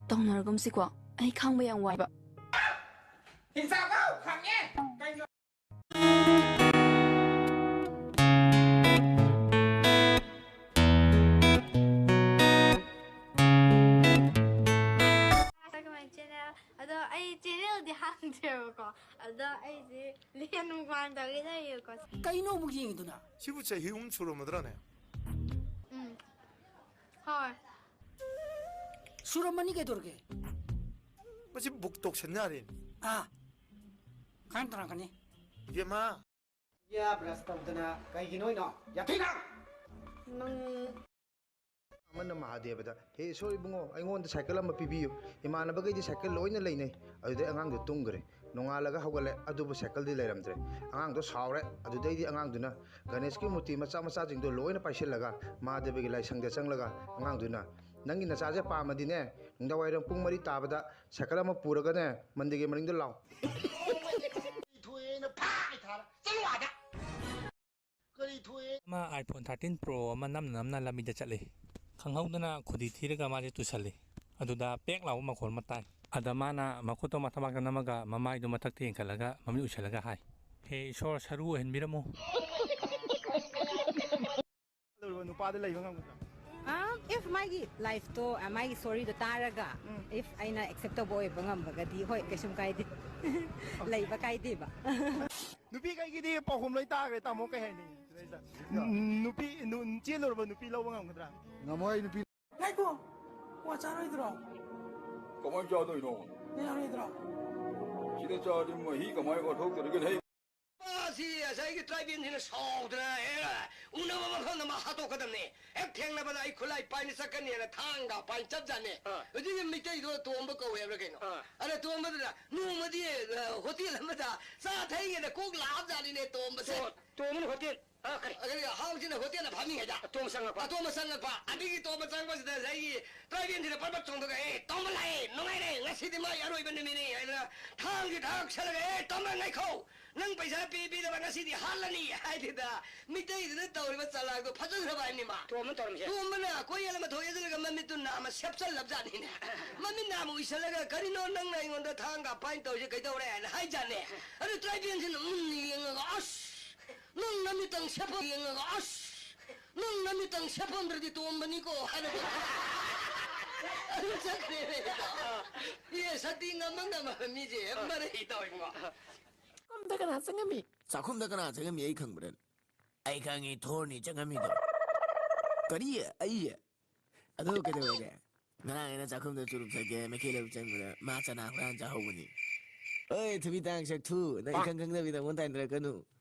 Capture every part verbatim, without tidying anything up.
ꯇꯧꯅꯔꯒꯨꯝꯁꯤꯀꯣ꯫ ꯑꯩ ꯈꯥꯡꯕ ꯌꯥꯝ ꯋꯥꯏꯕ꯫ ꯑꯗꯣ ꯑꯩ ꯆꯦꯅꯦꯜꯗꯤ ꯍꯥꯡꯗ꯭ꯔꯦꯕꯀꯣ꯫ ꯑꯗꯣ ꯑꯩꯁꯦ ꯂꯦꯟ ꯃꯨꯛꯕꯥꯡ ꯇꯧꯒꯦ ꯇꯧꯔꯤꯕꯀꯣ꯫ ꯀꯩꯅꯣ ꯑꯃꯨꯛ ꯌꯦꯡꯉꯤꯗꯨꯅ? ꯁꯤꯕꯨ ꯆꯍꯤ ꯑꯍꯨꯝ ꯁꯨꯔꯝꯃꯗ꯭ꯔꯥꯅꯦ? ꯎꯝ꯫ ꯍꯣꯏ꯫ ꯁꯨꯔꯝꯃꯅꯤ ꯀꯩꯗꯧꯔꯒꯦ? ꯃꯁꯤ ꯕꯨꯛ ꯇꯧꯁꯟ ꯌꯥꯔꯦꯅꯦ꯫ ꯑꯥ, ꯈꯔ ꯇꯧꯔꯛꯀꯅꯤ꯫ ꯏꯕꯦꯝꯃ꯫ ꯌꯥ, ꯕ꯭ꯔꯁ ꯇꯧꯗꯅ ꯀꯩꯒꯤꯅꯣ ꯏꯅꯣ? ꯌꯥꯊꯤꯅ! ꯅꯪ ꯑꯃꯅ ꯃꯍꯥꯗꯦꯕꯗ, "ꯍꯦ ꯏꯁꯣꯔ ꯏꯕꯨꯡꯉꯣ, ꯑꯩꯉꯣꯟꯗ ꯁꯥꯏꯀꯜ ꯑꯃ ꯄꯤꯕꯤꯌꯨ꯫ ꯏꯃꯥꯟꯅꯕꯈꯩꯗꯤ ꯁꯥꯏꯀꯜ ꯂꯣꯏꯅ ꯂꯩꯅꯩ꯫" ꯑꯗꯨꯗꯩ ꯑꯉꯥꯡꯗꯣ ꯇꯨꯝꯈ꯭ꯔꯦ꯫ ꯅꯣꯡꯉꯥꯜꯂꯒ ꯍꯧꯒꯠꯂꯦ, ꯑꯗꯨꯕꯨ ꯁꯥꯏꯀꯜꯗꯤ ꯂꯩꯔꯝꯗ꯭ꯔꯦ꯫ ꯑꯉꯥꯡꯗꯣ ꯁꯥꯎꯔꯦ꯫ ꯑꯗꯨꯗꯩꯗꯤ ꯑꯉꯥꯡꯗꯨꯅ ꯒꯅꯦꯁꯀꯤ ꯃꯨꯔꯇꯤ ꯃꯆꯥ ꯃꯆꯥꯁꯤꯡꯗꯣ ꯂꯣꯏꯅ ꯄꯥꯏꯁꯤꯜꯂꯒ ꯃꯍꯥꯗꯦꯕꯒꯤ ꯂꯥꯏꯁꯪꯗ ꯆꯪꯂꯒ ꯑꯉꯥꯡꯗꯨꯅ, "ꯅꯪꯒꯤ ꯅꯆꯥꯁꯦ ꯄꯥꯝꯃꯗꯤꯅꯦ, ꯅꯨꯡꯗꯥꯡꯋꯥꯏꯔꯝ ꯄꯨꯡ ꯃꯔꯤ ꯇꯥꯕꯗ ꯁꯥꯏꯀꯜ ꯑꯃ ꯄꯨꯔꯒꯅꯦ, ꯃꯟꯗꯤꯔꯒꯤ ꯃꯅꯤꯡꯗ ꯂꯥꯛꯑꯣ꯫" ꯊꯣꯛꯑꯦꯅ ꯐꯥ ꯊꯥꯔ ꯆꯠꯂꯨ ꯑꯥꯗ꯫ ꯀꯔꯤ ꯊꯣꯛꯑꯦ? ꯑꯃ iPhone thirteen Pro ꯑꯃ ꯅꯝꯅ ꯅꯝꯅ ꯂꯝꯕꯤꯗ ꯆꯠꯂꯤ꯫ ꯈꯪꯍꯧꯗꯅ ꯈꯨꯗꯤ ꯊꯤꯔꯒ ꯃꯥꯁꯦ ꯇꯨꯁꯜꯂꯤ꯫ ꯑꯗꯨꯗ ꯄꯦꯛ ꯂꯥꯎꯕ ꯃꯈꯣꯜ ꯑꯃ ꯇꯥꯏ꯫ ꯑꯗ ꯃꯥꯅ ꯃꯈꯨꯠꯇꯣ ꯃꯊꯕꯥꯛꯇ ꯅꯝꯃꯒ ꯃꯃꯥꯏꯗꯨ ꯃꯊꯛꯇ ꯌꯦꯡꯈꯠꯂꯒ ꯃꯃꯤꯠ ꯎꯏꯁꯜꯂꯒ ꯍꯥꯏ, "ꯍꯦ ꯏꯁꯣꯔ, ꯁꯔꯨ ꯑꯣꯏꯍꯟꯕꯤꯔꯝꯃꯨ꯫" ꯅꯨꯄꯥꯗ ꯂꯩꯕ ꯉꯝꯒꯗ꯭ꯔꯥ? ꯑꯥ, if ꯃꯥꯒꯤ ꯂꯥꯏꯐꯇꯣ, ꯑ, ꯃꯥꯒꯤ ꯁꯣꯔꯤꯗꯣ ꯇꯥꯔꯒ, ꯎꯝ꯫ If ꯑꯩꯅ ꯑꯦꯛꯁꯦꯞ ꯇꯧꯕ ꯑꯣꯏꯕ ꯉꯝꯃꯒꯗꯤ, ꯍꯣꯏ, ꯀꯩꯁꯨꯝ ꯀꯥꯏꯗꯦ꯫ ꯂꯩꯕ ꯀꯥꯏꯗꯦꯕ꯫ ꯅꯨꯄꯤꯈꯩꯒꯤꯗꯤ ꯄꯥꯎꯈꯨꯝ ꯂꯣꯏ ꯇꯥꯈ꯭ꯔꯦ, ꯇꯥꯃꯣ, ꯀꯩ ꯍꯥꯏꯅꯤꯡꯉꯤ ꯁꯤꯗꯩꯗ? ꯎꯝ, ꯅꯨꯄꯤ, ꯅꯨ-, ꯆꯦꯜꯂꯨꯔꯕ ꯅꯨꯄꯤ ꯂꯧꯕ ꯉꯝꯒꯗ꯭ꯔꯥ? ꯉꯝꯃꯣꯏ, ꯅꯨꯄꯤ꯫ ꯉꯥꯏꯈꯣ, ꯀ꯭ꯋꯥ ꯆꯥꯔꯣꯏꯗ꯭ꯔꯣ? ꯀꯃꯥꯏꯅ ꯆꯥꯗꯣꯏꯅꯣ? ꯅꯪ ꯌꯥꯔꯣꯏꯗ꯭ꯔꯣ? ꯁꯤꯗ ꯆꯥꯔꯗꯤ ꯃꯍꯤ ꯀꯃꯥꯏꯅ ꯑꯣꯠꯊꯣꯛꯇꯣꯔꯤꯒꯦ? ꯍꯩ! ꯃꯥꯁꯤ ꯉꯁꯥꯏꯒꯤ ꯇ꯭ꯔꯥꯏꯕꯦꯜꯁꯤꯅ ꯁꯥꯎꯗꯅ, ꯑꯦ, ꯎꯅꯕ ꯃꯐꯝꯗ ꯃꯥ ꯍꯥꯠꯇꯣꯛꯀꯗꯕꯅꯦ꯫ ꯍꯦꯛ ꯊꯦꯡꯅꯕꯗ ꯑꯩ ꯈꯨꯠꯂꯥꯏ ꯄꯥꯏꯅ ꯆꯠꯀꯅꯤꯅ ꯊꯥꯡꯒ ꯄꯥꯏꯅ ꯆꯞꯖꯥꯠꯅꯦ꯫ ꯑꯥ꯫ ꯍꯧꯖꯤꯛꯀꯤ ꯃꯩꯇꯩꯗꯣ ꯇꯣꯝꯕ ꯀꯧꯋꯦ ꯍꯥꯏꯕ꯭ꯔꯥ ꯀꯩꯅꯣ? ꯑꯥ꯫ ꯑꯗ ꯇꯣꯝꯕꯗꯨꯅ ꯅꯣꯡꯃꯗꯤ, ꯑ, ꯍꯣꯇꯦꯜ ꯑꯃꯗ ꯆꯥ ꯊꯛꯏꯉꯩꯗ ꯀꯣꯛ ꯂꯥꯛꯑꯕꯖꯥꯠꯅꯤꯅꯦ ꯇꯣꯝꯕꯁꯦ꯫ ꯇꯣ-, ꯇꯣꯝꯕꯅ ꯍꯣꯇꯦꯜ? ꯑꯥ, ꯀꯔꯤ? ꯑꯗꯒꯤ ꯍꯥꯎꯁꯤꯅ ꯍꯣꯇꯦꯜꯗ ꯐꯝꯃꯤꯉꯩꯗ꯫ ꯑꯇꯣꯝꯕ ꯆꯪꯉꯛꯄ? ꯑꯇꯣꯝꯕ ꯆꯪꯉꯛꯄ꯫ ꯑꯗꯒꯤ ꯇꯣꯝꯕ ꯆꯪꯉꯛꯄꯁꯤꯗ ꯉꯁꯥꯏꯒꯤ ꯇ꯭ꯔꯥꯏꯕꯦꯜꯁꯤꯅ ꯄꯠ ꯄꯠ ꯆꯣꯡꯊꯣꯛꯑꯒ, "ꯑꯦ, ꯇꯣꯝꯕ ꯂꯥꯛꯑꯦ, ꯅꯨꯡꯉꯥꯏꯔꯦ, ꯉꯁꯤꯗꯤ ꯃꯥꯒꯤ ꯑꯔꯣꯏꯕ ꯅꯨꯃꯤꯠꯅꯤ" ꯍꯥꯏꯗꯅ ꯊꯥꯡꯁꯤ ꯊꯥꯛ ꯁꯠꯂꯒ, "ꯑꯦ, ꯇꯣꯝꯕ ꯉꯥꯏꯈꯣ, ꯅꯪ ꯄꯩꯁꯥ ꯄꯤ ꯄꯤꯗꯕ ꯉꯁꯤꯗꯤ ꯍꯥꯠꯂꯅꯤ" ꯍꯥꯏꯗꯨꯗ ꯃꯤꯇꯩꯗꯨꯅ ꯇꯧꯔꯤꯕ ꯆꯂꯥꯛꯇꯣ ꯐꯖꯈ꯭ꯔꯕ ꯍꯥꯏꯕꯅꯤ ꯃꯥ꯫ ꯇꯣꯝꯕ ꯇꯧꯔꯝꯃꯤꯁꯦ? ꯇꯣꯝꯕꯅ ꯀꯣꯏꯌꯦꯜ ꯑꯃ ꯊꯣꯛꯑꯦ ꯑꯗꯨꯒ ꯃꯃꯤꯠꯇꯨ ꯅꯥꯝꯃ ꯁꯦꯞꯆꯜꯂꯕꯖꯥꯠꯅꯤꯅꯦ꯫ ꯃꯃꯤꯠ ꯃꯤꯠ ꯅꯥ ꯑꯃꯨꯛ ꯎꯏꯁꯜꯂꯒ, "ꯀꯔꯤꯅꯣ ꯅꯪꯅ ꯑꯩꯉꯣꯟꯗ ꯊꯥꯡꯒ ꯄꯥꯏꯅ ꯇꯧꯔꯤꯁꯦ, ꯀꯩꯗꯧꯔꯦ?" ꯍꯥꯏꯅ ꯍꯥꯏꯖꯥꯠꯅꯦ꯫ ꯑꯗꯨ ꯇ꯭ꯔꯥꯏꯕꯦꯜꯁꯤꯅ ꯃꯨꯟꯅ ꯌꯦꯡꯉꯒ, "ꯑꯁ, ꯅꯪ ꯅꯃꯤꯠꯇꯪ ꯁꯦꯠꯐꯝ ꯌꯦꯡꯉꯒ, ꯑꯁ, ꯅꯪ ꯅꯃꯤꯠꯇꯪ ꯁꯦꯠꯐꯝꯗ꯭ꯔꯗꯤ ꯇꯣꯝꯕꯅꯤꯀꯣ" ꯍꯥꯏꯅ ꯑꯗꯨꯝ ꯆꯠꯈ꯭ꯔꯦ꯫ ꯑꯦ, ꯁꯛꯇꯤ ꯉꯝꯃ ꯉꯝꯃꯕ ꯃꯤꯁꯦ ꯍꯦꯛ ꯃꯔꯩ ꯇꯧꯋꯤꯀꯣ꯫ ꯆꯥꯛꯈꯨꯝꯗ ꯀꯅꯥ ꯆꯪꯉꯝꯃꯤ? ꯆꯥꯛꯈꯨꯝꯗ ꯀꯅꯥ ꯆꯪꯉꯝꯃꯤ ꯑꯩ ꯈꯪꯕ꯭ꯔꯥ? ꯑꯩ ꯈꯪꯉꯤ, ꯊꯣꯔꯅꯤ ꯆꯪꯉꯝꯃꯤꯗꯣ꯫ ꯀꯔꯤ? ꯑꯩ? ꯑꯗꯨ ꯀꯩꯗꯧꯔꯒꯦ? ꯉꯔꯥꯡ ꯑꯩꯅ ꯆꯥꯛꯈꯨꯝꯗ ꯆꯨꯔꯨꯞ ꯊꯛꯀꯦ ꯃꯩꯈꯦꯠ ꯂꯧ ꯆꯪꯕꯗ ꯃꯥ ꯆꯅꯥ ꯍꯨꯔꯥꯟ ꯆꯥꯍꯧꯕꯅꯤ꯫ ꯑꯣꯏ, ꯊꯨꯕꯤꯇꯥꯡ ꯁꯛꯊꯨ, ꯅꯪ ꯏꯈꯪ ꯈꯪꯗꯕꯤꯗ ꯑꯩꯉꯣꯟ ꯇꯥꯏꯅꯔꯛꯀꯅꯨ꯫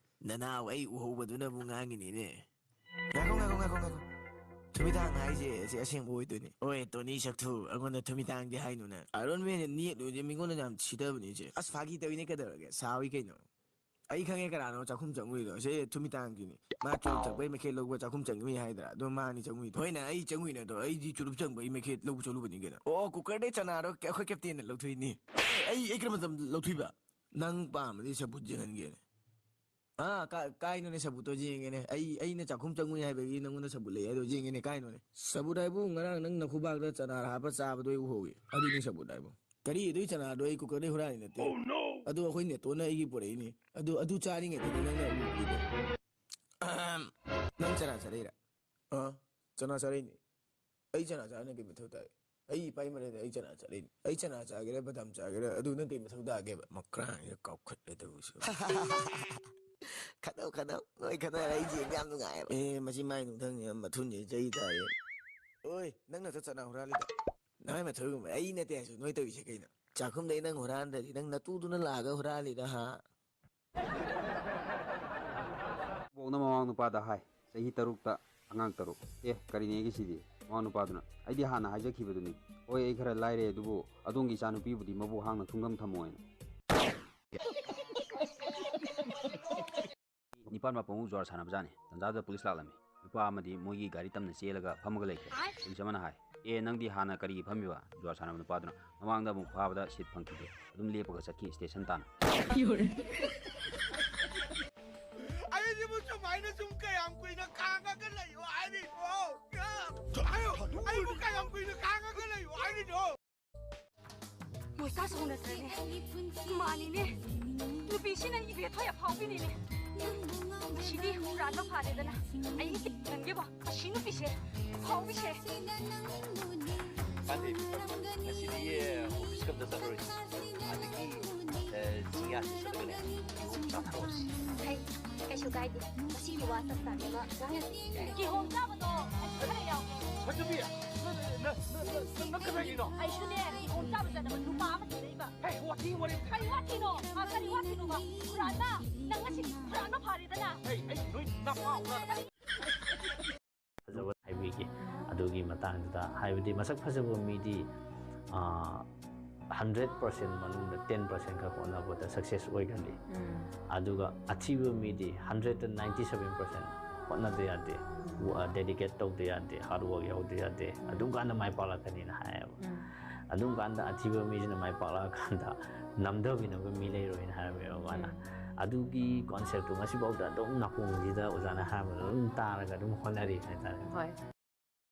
ꯅꯅꯥꯎ ꯑꯩ ꯎꯍꯧꯕꯗꯨꯅꯕꯨ ꯉꯥꯡꯉꯤꯅꯤꯅꯦ꯫ ꯉꯥꯏꯈꯣ, ꯉꯥꯏꯈꯣ, ꯉꯥꯏꯈꯣ, ꯉꯥꯏꯈꯣ꯫ ꯊꯨꯕꯤꯇꯥꯡ ꯍꯥꯏꯁꯦ ꯑꯁꯤ ꯑꯁꯦꯡꯕ ꯑꯣꯏꯗꯣꯏꯅꯤ꯫ ꯑꯣꯏ, ꯇꯣꯅꯤ ꯁꯛꯊꯨ, ꯑꯩꯉꯣꯟꯗ ꯊꯨꯕꯤꯇꯥꯡꯗꯤ ꯍꯥꯏꯅꯨꯅꯦ꯫ ꯑꯥꯏꯔꯣꯟ ꯃꯦꯟꯅ ꯅꯦꯠꯂꯨꯁꯦ ꯃꯤꯉꯣꯟꯗ ꯌꯥꯝ ꯁꯤꯊꯕꯅꯤ ꯏꯆꯦ꯫ ꯑꯁ, ꯐꯥꯒꯤ ꯇꯧꯔꯤꯅꯦ, ꯀꯩꯗꯧꯔꯒꯦ? ꯁꯥꯎꯏ ꯀꯩꯅꯣ꯫ ꯑꯩ ꯈꯪꯉꯦ ꯀꯅꯥꯅꯣ ꯆꯥꯛꯈꯨꯝ ꯆꯪꯉꯨꯏꯗꯣ꯫ ꯁꯦ ꯊꯨꯃꯤꯇꯥꯡꯒꯤꯅꯤ꯫ ꯃꯥ ꯆꯨꯔꯨꯞ ꯊꯛꯄꯩ ꯃꯩꯈꯦꯠ ꯂꯧꯕ ꯆꯥꯛꯈꯨꯝ ꯆꯪꯉꯨꯏ ꯍꯥꯏꯗ꯭ꯔꯥ? ꯑꯗꯣ ꯃꯥꯅꯤ ꯆꯪꯉꯨꯏꯗꯣ꯫ ꯍꯣꯏꯅꯦ, ꯑꯩ ꯆꯪꯉꯨꯏ ꯅꯠꯇ꯭ꯔꯣ? ꯑꯩꯗꯤ ꯆꯨꯔꯨꯞ ꯆꯪꯕꯒꯤ ꯃꯩꯈꯦꯠ ꯂꯧꯕ ꯆꯠꯂꯨꯕꯅꯤ ꯀꯩꯅꯣ꯫ ꯑꯣ, ꯀꯨꯀꯔꯗꯩ ꯆꯅꯥꯗꯣ ꯑꯩꯈꯣꯏ ꯀꯦꯞꯇꯦꯟꯅ ꯂꯧꯊꯣꯛꯏꯅꯤ꯫ ꯑꯩ, ꯑꯩ ꯀꯔꯝꯕ ꯃꯇꯝꯗ ꯂꯧꯊꯣꯛꯏꯕ? ꯅꯪ ꯄꯥꯝꯃꯗꯤ ꯁꯕꯨꯠ ꯌꯦꯡꯍꯟꯒꯦꯅꯦ꯫ ꯑꯥ, ꯀꯥ-, ꯀꯥꯏꯅꯣꯅꯦ ꯁꯕꯨꯠꯇꯣ ꯌꯦꯡꯒꯦꯅꯦ꯫ ꯑꯩ, ꯑꯩꯅ ꯆꯥꯛꯈꯨꯝ ꯆꯪꯉꯨꯏ ꯍꯥꯏꯕꯒꯤ ꯅꯪꯉꯣꯟꯗ ꯁꯕꯨꯠ ꯂꯩ ꯍꯥꯏꯗꯣ ꯌꯦꯡꯒꯦꯅꯦ, ꯀꯥꯏꯅꯣꯅꯦ? ꯁꯕꯨꯠ ꯍꯥꯏꯕꯨ ꯉꯔꯥꯡ ꯅꯪ ꯅꯈꯨꯕꯥꯛꯇ ꯆꯅꯥ ꯍꯥꯞꯄ ꯆꯥꯕꯗꯣ ꯑꯩ ꯎꯍꯧꯏ꯫ ꯑꯗꯨꯅꯤ ꯁꯕꯨꯠ ꯍꯥꯏꯕꯨ꯫ ꯀꯔꯤ? ꯑꯗꯨꯏ ꯆꯅꯥꯗꯣ ꯑꯩ ꯀꯨꯀꯔꯗꯩ ꯍꯨꯔꯥꯜꯂꯤ ꯅꯠꯇꯦ꯫ ꯑꯗꯨ ꯑꯩꯈꯣꯏ ꯅꯦꯇꯣꯟꯅ ꯑꯩꯒꯤ ꯄꯨꯔꯛꯏꯅꯤ꯫ ꯑꯗꯨ, ꯑꯗꯨ ꯆꯥꯔꯤꯉꯩꯗꯅꯤ ꯅꯪꯅ ꯑꯩꯕꯨ ꯎꯈ꯭ꯔꯤꯗꯣ꯫ ꯑꯍꯝ꯫ ꯅꯪ ꯆꯅꯥ ꯆꯥꯔꯛꯏꯔꯥ? ꯑꯥ, ꯆꯅꯥ ꯆꯥꯔꯛꯏꯅꯤ꯫ ꯑꯩ ꯆꯅꯥ ꯆꯥꯔꯅ ꯀꯩ ꯃꯊꯧ ꯇꯥꯏ? ꯑꯩ ꯏꯄꯥ ꯏꯃꯔꯦꯟꯗ ꯑꯩ ꯆꯅꯥ ꯆꯥꯔꯛꯏꯅꯤ꯫ ꯑꯩ ꯆꯅꯥ ꯆꯥꯒꯦꯔꯥ, ꯕꯗꯥꯝ ꯆꯥꯒꯦꯔꯥ, ꯑꯗꯨ ꯅꯪ ꯀꯩ ꯃꯊꯧ ꯇꯥꯒꯦꯕ? ꯃꯀ꯭ꯔꯥꯡꯁꯤꯗ ꯀꯥꯎꯈꯠꯂꯦ ꯇꯧꯔꯤꯁꯤ꯫ ꯈꯠꯅꯧ, ꯈꯠꯅꯧ꯫ ꯅꯣꯏ ꯈꯠꯅꯔ ꯑꯩ ꯌꯦꯡꯕ ꯌꯥꯝ ꯅꯨꯡꯉꯥꯏꯌꯦꯕ꯫ ꯑꯦ, ꯃꯁꯤ ꯃꯥꯏ ꯅꯨꯡꯊꯪꯁꯦ ꯃꯊꯨꯟꯁꯦ ꯆꯩ ꯇꯥꯔꯦ꯫ ꯑꯣꯏ, ꯅꯪ ꯅꯠꯇ꯭ꯔꯣ ꯆꯅꯥ ꯍꯨꯔꯥꯜꯂꯤꯗꯣ? ꯅꯃꯥꯏ ꯃꯊꯧ ꯑꯩ ꯅꯠꯇꯦ ꯍꯥꯏꯁꯨ ꯅꯣꯏ ꯇꯧꯔꯤꯁꯦ ꯀꯩꯅꯣ? ꯆꯥꯛꯈꯨꯝꯗꯩ ꯅꯪ ꯍꯨꯔꯥꯟꯗ꯭ꯔꯗꯤ ꯅꯪ ꯅꯇꯨꯗꯨꯅ ꯂꯥꯛꯑꯒ ꯍꯨꯔꯥꯜꯂꯤꯔ ꯍꯥ? ꯕꯣꯛꯅ ꯃꯃꯥ ꯅꯨꯄꯥꯗ ꯍꯥꯏ, "ꯆꯍꯤ ꯇꯔꯨꯛꯇ ꯑꯉꯥꯡ ꯇꯔꯨꯛ꯫ ꯑꯦ, ꯀꯔꯤꯅꯦꯒꯦ ꯁꯤꯗꯤ?" ꯃꯃꯥ ꯅꯨꯄꯥꯗꯨꯅ, "ꯑꯩꯗꯤ ꯍꯥꯟꯅ ꯍꯥꯏꯖꯈꯤꯕꯗꯨꯅꯤ꯫ ꯍꯣꯏ, ꯑꯩ ꯈꯔ ꯂꯥꯏꯔꯦ, ꯑꯗꯨꯕꯨ ꯑꯗꯣꯝꯒꯤ ꯏꯆꯥꯅꯨꯄꯤꯕꯨꯗꯤ ꯃꯕꯨꯛ ꯍꯥꯡꯅ ꯊꯨꯡꯒꯝ ꯊꯝꯃꯣ" ꯍꯥꯏꯅ꯫ ꯅꯤꯄꯥꯟ ꯃꯥꯄꯟꯃꯨꯛ ꯖꯨꯋꯥꯔ ꯁꯥꯟꯅꯕꯖꯥꯠꯅꯤ꯫ ꯇꯟꯖꯥꯗꯨꯗ ꯄꯨꯂꯤꯁ ꯂꯥꯛꯂꯝꯃꯤ꯫ ꯅꯨꯄꯥ ꯑꯃꯗꯤ ꯃꯣꯏꯒꯤ ꯒꯥꯔꯤ ꯇꯝꯅ ꯆꯦꯜꯂꯒ ꯐꯝꯃꯒ ꯂꯩꯈ꯭ꯔꯦ꯫ ꯄꯨꯂꯤꯁ ꯑꯃꯅ ꯍꯥꯏ, "ꯑꯦ, ꯅꯪꯗꯤ ꯍꯥꯟꯅ ꯀꯔꯤꯒꯤ ꯐꯝꯃꯤꯕ?" ꯖꯨꯋꯥꯔ ꯁꯥꯟꯅꯕ ꯅꯨꯄꯥꯗꯨꯅ, "ꯃꯃꯥꯡꯗ ꯑꯃꯨꯛ ꯐꯥꯕꯗ ꯁꯤꯠ ꯐꯪꯈꯤꯗꯦ꯫ ꯑꯗꯨꯝ ꯂꯦꯞꯄꯒ ꯆꯠꯈꯤ ꯁ꯭ꯇꯦꯁꯟ ꯇꯥꯟꯅ"꯫ ꯑꯩꯁꯤꯕꯨ ꯁꯨꯃꯥꯏꯅ ꯁꯨꯝ ꯀꯌꯥꯝ ꯀꯨꯏꯅ ꯈꯥꯡꯉꯒ ꯂꯩꯌꯣ ꯍꯥꯏꯔꯤꯅꯣ? ꯑꯩꯕꯨ ꯀꯌꯥꯝ ꯀꯨꯏꯅ ꯈꯥꯡꯉꯒ ꯂꯩꯌꯣ ꯍꯥꯏꯔꯤꯅꯣ? ꯀꯥ ꯁꯧꯅꯗ꯭ꯔꯅꯦ? ꯃꯥꯅꯤꯅꯦ, ꯅꯨꯄꯤꯁꯤꯅ ꯏꯕꯦꯊꯣꯏ ꯑꯐꯥꯎꯕꯤꯅꯤꯅꯦ꯫ ꯁꯤꯗꯤ ꯍꯨꯔꯥꯟꯕ ꯐꯥꯔꯦꯗꯅ꯫ ꯑꯩ ꯈꯟꯒꯦꯕꯣ꯫ ꯑꯁꯤ ꯅꯨꯄꯤꯁꯦ ꯐꯥꯎꯕꯤꯁꯦ꯫ ꯀꯥꯟꯗꯦ, ꯉꯁꯤꯗꯤ ꯑꯣꯐꯤꯁꯀ ꯑꯝꯇ ꯆꯠꯂꯔꯣꯏꯁꯤ꯫ ꯑꯗꯒꯤ, ꯑ, ꯆꯤꯡꯌꯥꯁꯤ ꯆꯠꯂꯒꯅꯦ, ꯀꯤꯍꯣꯝ ꯆꯥꯊꯔꯛꯑꯣꯁꯤ꯫ ꯍꯩ, ꯀꯩꯁꯨ ꯀꯥꯏꯗꯦ꯫ ꯉꯁꯤꯒꯤ ꯋꯥ ꯆꯞ ꯆꯥꯅꯦꯕ꯫ ꯀꯤꯍꯣꯝ ꯆꯥꯕꯗꯣ ꯑꯩꯁꯨ ꯈꯔ ꯌꯥꯎꯒꯦ꯫ ꯐꯖꯕꯤ, ꯅꯪ, ꯅꯪ, ꯅꯪ, ꯅꯪ, ꯅꯪ ꯀꯗꯥꯏꯒꯤꯅꯣ? ꯑꯩꯁꯨꯅꯦ, ꯀꯤꯍꯣꯝ ꯆꯥꯕ ꯆꯠꯅꯕ ꯅꯨꯄꯥ ꯑꯃ ꯊꯤꯔꯛꯏꯕ꯫ ꯍꯦ, ꯋꯥꯊꯤ ꯋꯥꯔꯦꯝ꯫ ꯀꯔꯤ ꯋꯥꯊꯤꯅꯣ? ꯑ, ꯀꯔꯤ ꯋꯥꯊꯤꯅꯣꯕ? ꯍꯨꯔꯥꯟꯕ! ꯅꯪ ꯉꯁꯤ ꯍꯨꯔꯥꯟꯕ ꯐꯥꯔꯦꯗꯅ꯫ ꯍꯦ, ꯑꯩ ꯅꯣꯏ ꯅꯄꯥ ꯍꯨꯔꯥꯟꯕ꯫ ꯐꯖꯕ ꯍꯥꯏꯕꯤꯒꯦ꯫ ꯑꯗꯨꯒꯤ ꯃꯇꯥꯡꯗꯨꯗ ꯍꯥꯏꯕꯗꯤ ꯃꯁꯛ ꯐꯖꯕ ꯃꯤꯗꯤ, ꯑ, hundred percent ꯃꯅꯨꯡꯗ ten percent ꯈꯛ ꯍꯣꯠꯅꯕꯗ success ꯑꯣꯏꯒꯜꯂꯤ꯫ ꯎꯝ꯫ ꯑꯗꯨꯒ ꯑꯊꯤꯕ ꯃꯤꯗꯤ hundred ninety seven percent ꯍꯣꯠꯅꯗ ꯌꯥꯗꯦ, ꯋ-, dedicate ꯇꯧꯗ ꯌꯥꯗꯦ, hard work ꯌꯥꯎꯗ ꯌꯥꯗꯦ, ꯑꯗꯨꯝ ꯀꯥꯟꯗ ꯃꯥꯏ ꯄꯥꯛꯂꯛꯀꯅꯤꯅ ꯍꯥꯏꯌꯦꯕ꯫ ꯎꯝ꯫ ꯑꯗꯨꯝ ꯀꯥꯟꯗ ꯑꯊꯤꯕ ꯃꯤꯁꯤꯅ ꯃꯥꯏ ꯄꯥꯛꯂꯛꯑꯀꯥꯟꯗ ꯅꯝꯊꯕꯤꯅꯕ ꯃꯤ ꯂꯩꯔꯣꯏꯅ ꯍꯥꯏꯔꯝꯃꯦꯕ ꯃꯥꯅ꯫ ꯎꯝ꯫ ꯑꯗꯨꯒꯤ concept ꯇꯨ ꯉꯁꯤꯐꯥꯎꯗ ꯑꯗꯨꯝ ꯅꯥꯀꯣꯡꯁꯤꯗ ꯑꯣꯖꯥꯅ ꯍꯥꯏꯔꯝꯕꯗꯣ ꯑꯗꯨꯝ ꯇꯥꯔꯒ ꯑꯗꯨꯝ ꯍꯣꯠꯅꯔꯤ ꯍꯥꯏꯇꯥꯔꯦ꯫ ꯍꯣꯏ꯫